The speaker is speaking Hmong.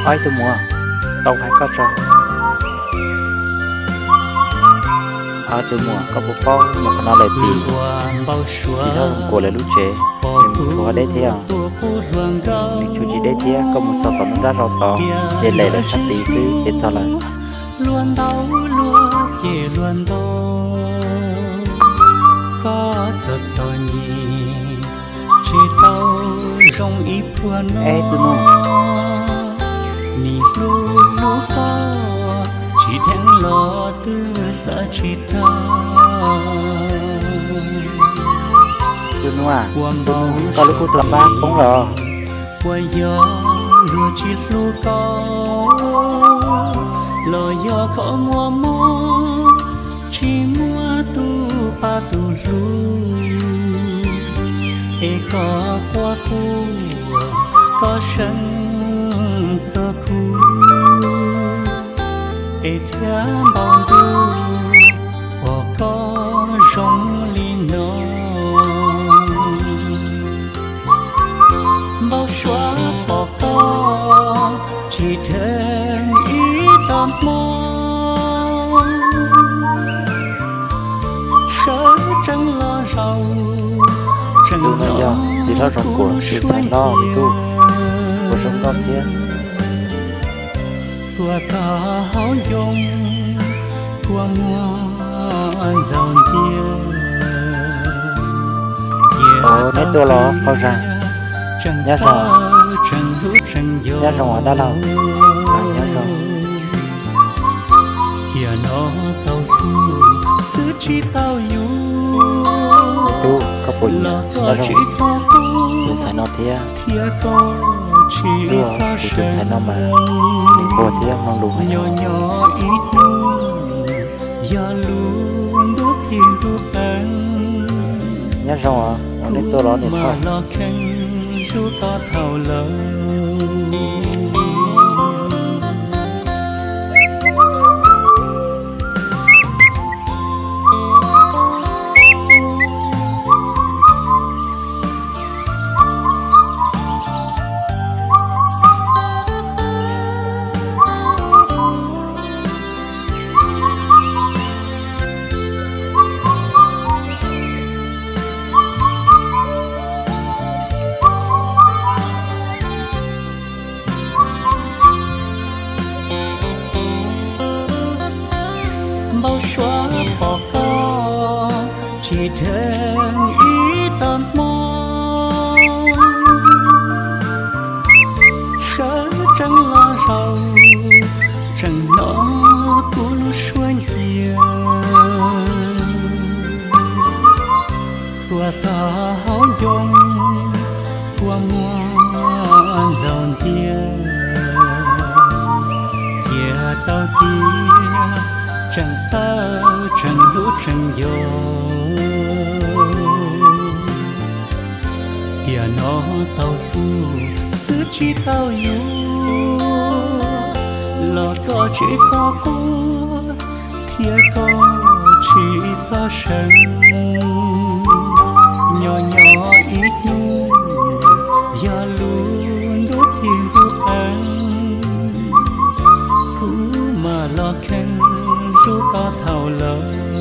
Ob tus muam, tau hais koj tso. Ob tus muam, koj puas paub mus qhov no lawm tim txiv hlob Zoo Kuam lawv lub tsev, nws mus tshuav deb thiab. Nws tshuav tsis deb thiab, koj mus txog tom nruab nrab zos tod, ces lem lawm sab tid xwb ces txog lawm. Luag ntau luag ces luag ntau, koj txom txom nyem tsis tau zoo ib puag no. Nim hlub hlub koj tsis dheev los twb xav tsis tag. Tus nus, tus nus, koj lub kub tus npab poob los? Puas yog luag tsis hlub koj, los yog koj muaj mob tsis muaj tus pab tus hlub, es koj quaj quaj koj seev txog kuv, es thiab npau ntuj pom koj zoo li no. Npau suav pom koj tsis dheev ib tag hmo, sawv tsees los zaum. Tus no yog txiv hlob Zoo Kuam tus ntxhais hlob, tus tub uas zoo nkauj thiab. Xuas tog hauv ncoo kua muag ntxaus ntxiag. Neb tuaj los phauj Zag? Nyob zoo, nyob zoo os dab laug. Nyob zoo. Tiam no tau hlub xwb tsis tau yus, tus tub koj puas nyiam los koj tsis txhob quaj, tus ntxhais no thiab, thiab koj tsis txhob seev. Tus ntxhais no mas nws nquag thiab mloog lus heev. Nyob nyob ib hnub yog lub ntuj tig ntuj qees. Nyob zoo os, neb tuaj los niam phauj. Los kheej hlub koj thaum lawm. Npau suav pom koj tsis dheev ib tag hmo, sawv tsees los zaum, tseem hnov kuv lub suab ncia. Xuas tog hauv ncoo kua muag ntxaus ntxiag, cia tau tiag tseem txawj tseem hlub tseem nco. Tiam no tau hlub xwb tsis tau yus, los koj tsis txhob quaj thiab koj tsis txhob seev. Nyob nyob ib hnub yog lub ntuj tig ntuj qees, kuv mam los kheej hlub koj thaum lawm.